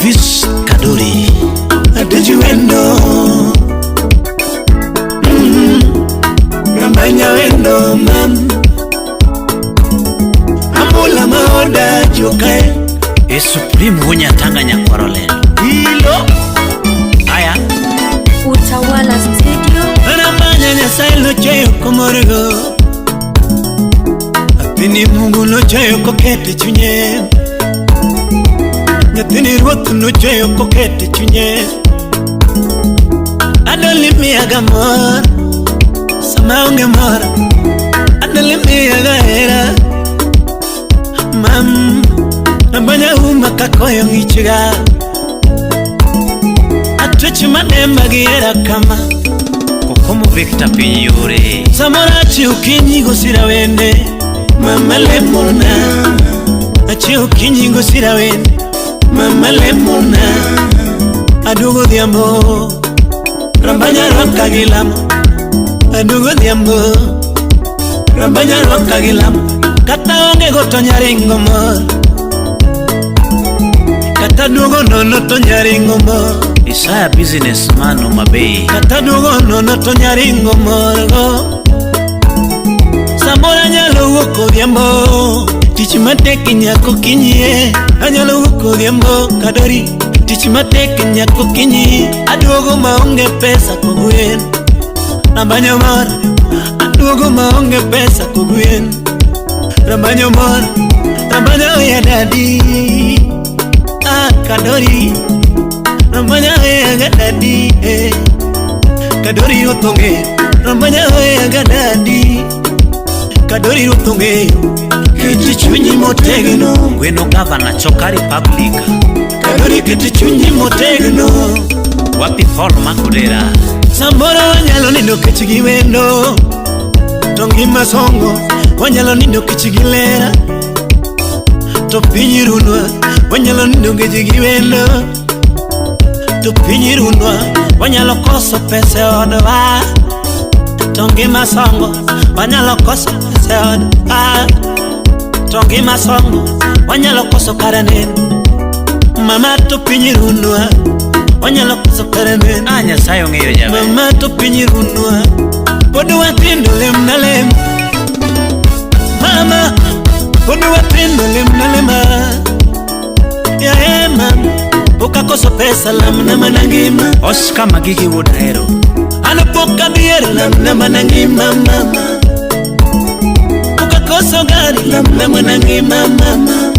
Elvis Kadori. Atiji wendo. Rambanya wendo mam. Ambula maoda jokae. E Supreme Wunyatanga nyakwaro lendo. Ilo. Aya. Utawala Studio. Rambanya nyasaye nochweyo komorgo. Nyathini Mungu nochweyo kokete chunye. Nyathini Ruoth nochweyo kokete chunye. Adoli miyaga mor sama onge mor. Adoli miyaga hera mam. Rambanya uma kakoyo ng'ichga. Atwech mademba gi hera kama. Kokomo Victor piny yore. Samoro achiew kinyi gosira wende. Mama lemona. Achiew kinyi gosira wende. Mama lemona. Aduogo odhiambo. Rambanya rwaka gi lamo. Aduogo odhiambo. Rambanya rwaka gi lamo. Kata onge go to nyaringo mor. Kata duogo nono to nyaringo mor. Isaya businessman Homa Bay. Kata duogo nono to nyaringo mor go. Samoro anyalo wuok odhiambo. Tich matek nyaka okinyi e. Anyalo wuok odhiambo kadori. Tich matek nyaka okinyi. Aduogo maonge pesa kogwen. Rambanyo mor. Aduogo maonge pesa kogwen. Rambanyo mor. Rambanyo ya dadi. Ah, kadori. Rambanyo ya dadi. Eh. Kadori ruoth ong'eyo. Rambanyo ya dadi. Kadori ruoth ong'eyo. Ket chunyi motegno. Gweno gavana Choka Republic. Kadori ket chunyi motegno. Wapi Paul Makodera. Samoro wanyalo nindo kech gi wendo. To ngima songo. Wanyalo nindo kech gi lera. To piny runwa. Wanyalo nindo kech gi wendo. To piny runwa. Wanyalo koso pesa e odwa. To ngima songo. Wanyalo koso pesa e odwa. To ngima songo. Wanyalo koso kara neno. Mama to piny runwa. Wanyalo koso kara neno. Ah, Nyasaye ong'eyo jaber. Mama to piny runwa. Pod watindo lem na lem. Mama, pod watindo lem na lema. Yae mama, pok akoso pesa lamna mana ngima. Oscar Magigi wuod Ahero. An pok adhier lamna mana ngima mama. Pok akoso gari lamna mana ngima mama.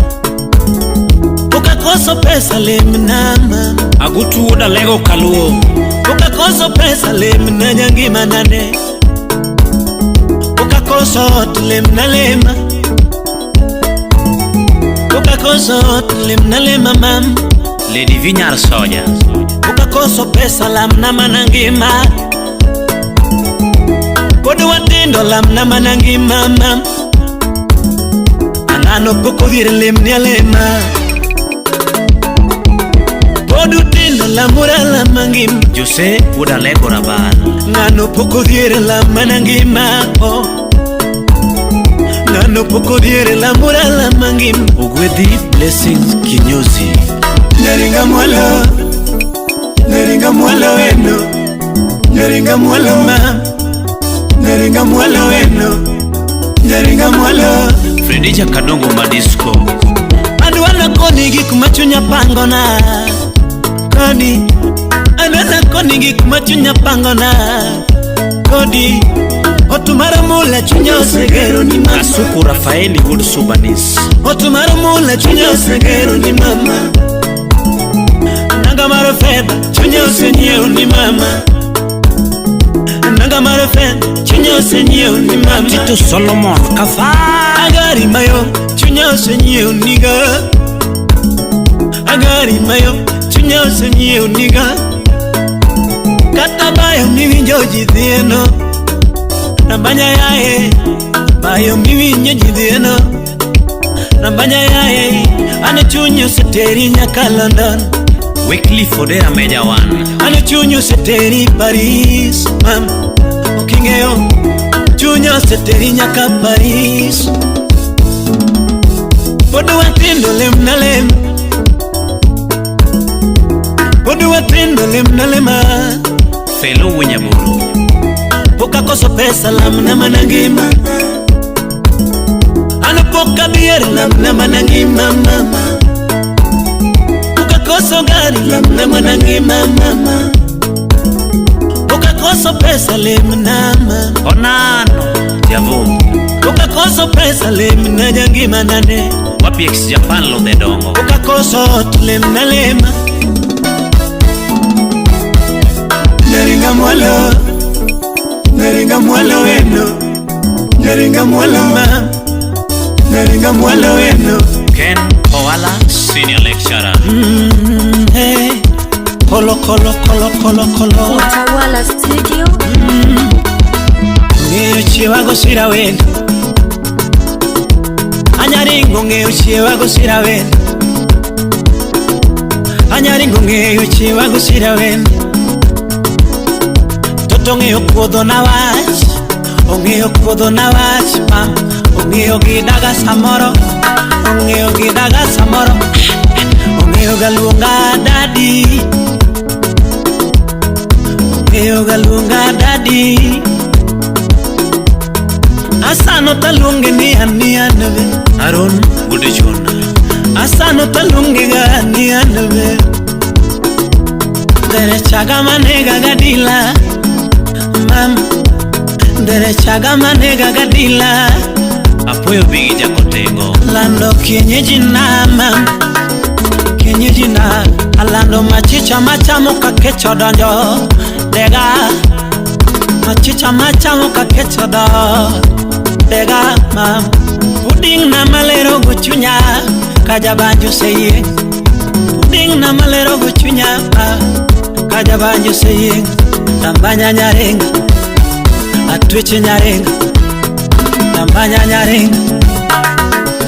Pok akoso pesa lemna mama. Agutu wuod Alego Kaluo. Pok akoso pesa lemna nyangima nane. Pok akoso ot lemna lema. Pok akoso ot lemna lema mam. Lady Vinyar Soja. Pok akoso pesa lamna mana ngima. Pod watindo lamna mana ngima mam. Ang'ano pok odhier lemni alema. Pod utindo lamura lama ngima. Jose wuod Alego Rabar. Ng'ano pok odhier lamana ngima oh. Ng'ano pok odhier lamura lama ngima. Ogwedhi Blessings Kinyozi. Nyaringa mwalo. Nyaringa mwalo wendo. Nyaringa mwalo ma. Nyaringa mwalo wendo. Nyaringa mwalo. Fredija Kadongo Madisco. Adwana koni gik ma chunya pangona. Kodi. Adwana koni gik ma chunya pangona. Kodi. Ot mar mula chunya osegero ni mama. Kasuku Rafaeli wuod Subanis. Ot mar mula chunya osegero ni mama. Nanga mar fedha chunya osenyiewo ni mama. Nanga mar fedha chunya osenyiewo ni mama. Tito Solomon Kafa. Agari mayo chunya osenyiewo niga. Agari mayo chunya osenyiewo niga. Kata bayo miwinjo ji dhieno. Rambanya yae bayo miwinjo ji dhieno. Rambanya yae an chuny oseteri nyaka London. Wycliffe Odera Meja Wan. An chuny oseteri Paris mam. Ok ing'eyo chuny oseteri nyaka Paris. Pod watindo lem na lem. Pod watindo lemna lema. Felo Wunyaburu. Pok akoso pesa lamna mana ngima. An pok adhier lamna mana ngima mama. Pok akoso gari lamna mana ngima mama. Pok akoso pesa lemna mama. Onano Javu. Pok akoso pesa lemna jangima nane. Wapi ex Japan Lodhe Dongo. Pok akoso ot lemna lema. Nyaringa mwalo, nyaringa mwalo weno, nyaringa mwalo ma, nyaringa mwalo weno. Ken Owala Senior Lecturer. Hey. Kolo kolo kolo kolo kolo. Utawala Studio. Ng'eyo chiewa go sira wendo. Anyaringo ng'eyo chiewa go sira wendo. Anyaringo ng'eyo chiewa go sira wendo. Toto ng'eyo kuodho na wach, ong'eyo kuodho na wach mam, ong'eyo gi daga samoro, ong'eyo gi daga samoro, ong'eyo ga luonga dadi, ong'eyo ga luonga dadi. Asano taluonge ni an be, Aaron Gudijuna. Asano taluonge ga ni an be. Dere chaga manega gadila. Mam, dere chaga manega gadila. Apuoyo bigi jakotego. Lando kienyeji na mam, kienyeji na. Alando machicha machamo kakecho donjo dega. Machicha machamo kakecho do dega mam. Puding na malero go chunya kajabanjo seye. Puding na malero go chunya kajabanjo seye. Tambanya nyarenga, atweche nyarenga. Tambanya nyarenga,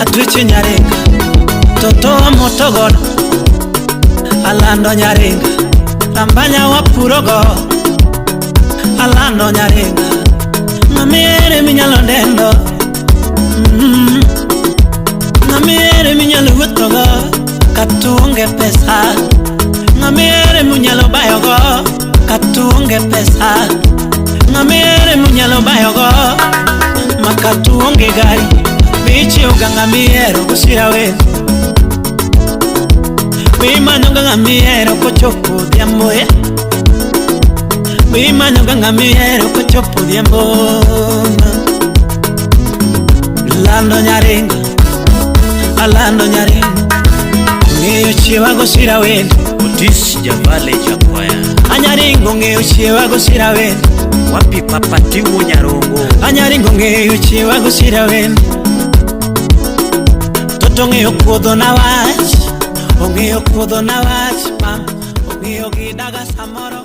atweche nyarenga. Toto wa motogodo, alando nyarenga. Tambanya wa purogo, alando nyarenga. Mamiere minyalo dendo, Mamiere minyalo wuothogo, katuonge pesa. Mamiere minyalo bayogo, katuonge pesa. Mamiere minyalo bayogo, makatuonge gari. Bichiew ga ng'amihero gosira wendo. Bimanyo ga ng'amihero kochopo odhiambo e. Bimanyo ga ng'amihero kochopo odhiambo. Lando nyarenga, alando nyarenga. Ng'eyo chiewa gosira wendo. Otis Javale Jakwaya. Anyaringo ng'eyo chiewa gosira wendo. Wapi Papa Tiwo Nyarongo. Anyaringo ng'eyo chiewa gosira wendo. Toto ng'eyo kuodho na wach, ong'eyo kuodho na wach mam, ong'eyo gi daga samoro.